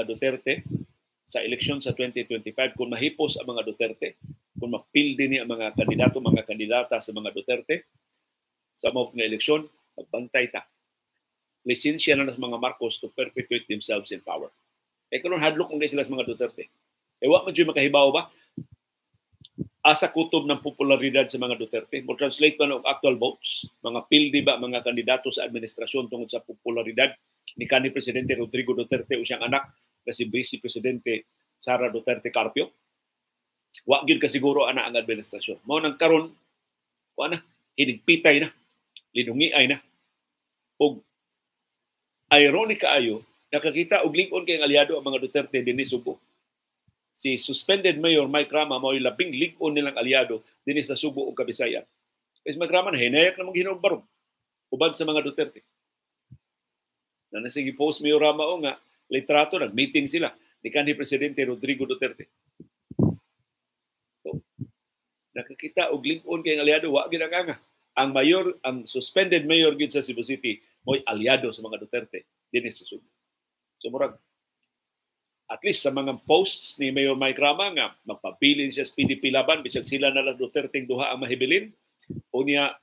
Duterte sa eleksyon sa 2025, kung mahipos ang mga Duterte, kung mapildi ni ang mga kandidato, mga kandidata sa mga Duterte sa mga eleksyon, magbantay ta. Lisensya na sa mga Marcos to perpetuate themselves in power. E karon hadlok man sila sa mga Duterte. E wa man makahibaw ba asa kutob ng popularidad sa mga Duterte? Mo translate ba og actual votes? Mga pildi ba mga kandidato sa administrasyon tungod sa popularidad ni kanhi Presidente Rodrigo Duterte o siyang anak na si Vice Presidente Sara Duterte Carpio? Wa gyud kasiguro ana ang administrasyon. Mao nang karon wa na, hinigpitay na, linungiay na. Og ironic kaayo, nakakita og lig-on kay aliado ang mga Duterte dinhi Subo. Si suspended Mayor Mike Rama mao'y labing lig-on nilang aliado dinhi sa Subo ug Kabisayan. Kay Mike Rama hinayak na mga barog uban sa mga Duterte. Na sige post Mayor Rama o nga litrato, nag-meeting sila ni kanhi Presidente Rodrigo Duterte. So, nakakita og lig-on kay aliado, wa gid ang ang mayor, ang suspended mayor gid sa Cebu City mo'y aliado sa mga Duterte dinhi sa Subo. So murag at least sa mga posts ni Mayor Mike Rama nga magpabilin siya sa PDP Laban bisag sila na lang Duterte duha ang mahibilin, unya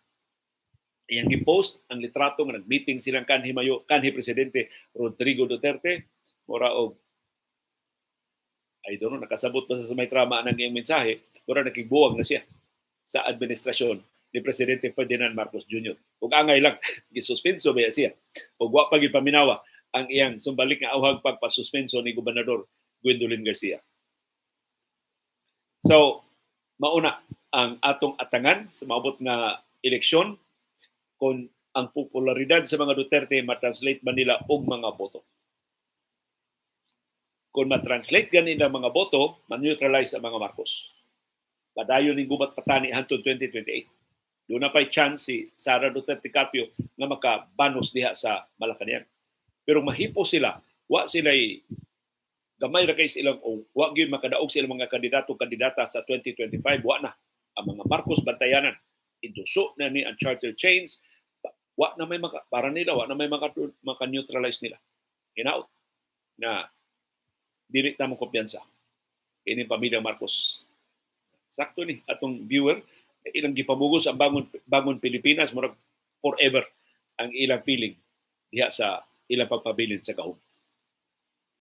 iyang gi-post ang litrato nga nag-meeting silang kanhi mayo, kanhi Presidente Rodrigo Duterte. Mura og, I don't know, nakasabot ba sa Mike Rama ang iyang mensahe, mura nakigbuwag na siya sa administrasyon ni Presidente Ferdinand Marcos Jr. Ug angay lang gisuspenso ba siya ug wa pa gipaminawa ang iyang sumbalik nga awhag pagpasuspenso ni Gobernador Gwendolyn Garcia. So, mauna ang atong atangan sa maabot nga eleksyon kung ang popularidad sa mga Duterte matranslate ba nila og mga boto. Kung matranslate gani ang mga boto, man-neutralize ang mga Marcos. Padayon ning gubat patani hantod 2028. Doon na pa'y chance si Sara Duterte Carpio nga makabanos diha sa Malacanang. Pero mahipo sila, wa sila gamay ra kay silang o wa gyud makadaog sila mga kandidato kandidata sa 2025, wa na ang mga Marcos bantayanan. Induso na ni ang charter chains, wa na may maka, para nila wa na may maka, maka-neutralize nila. Hinaot na dili ta mo kumpiyansa ini pamilya Marcos. Sakto ni atong viewer, ilang gipamugos ang Bangon Pilipinas, murag forever ang ilang feeling diha sa ilang pagpabilin sa gahom.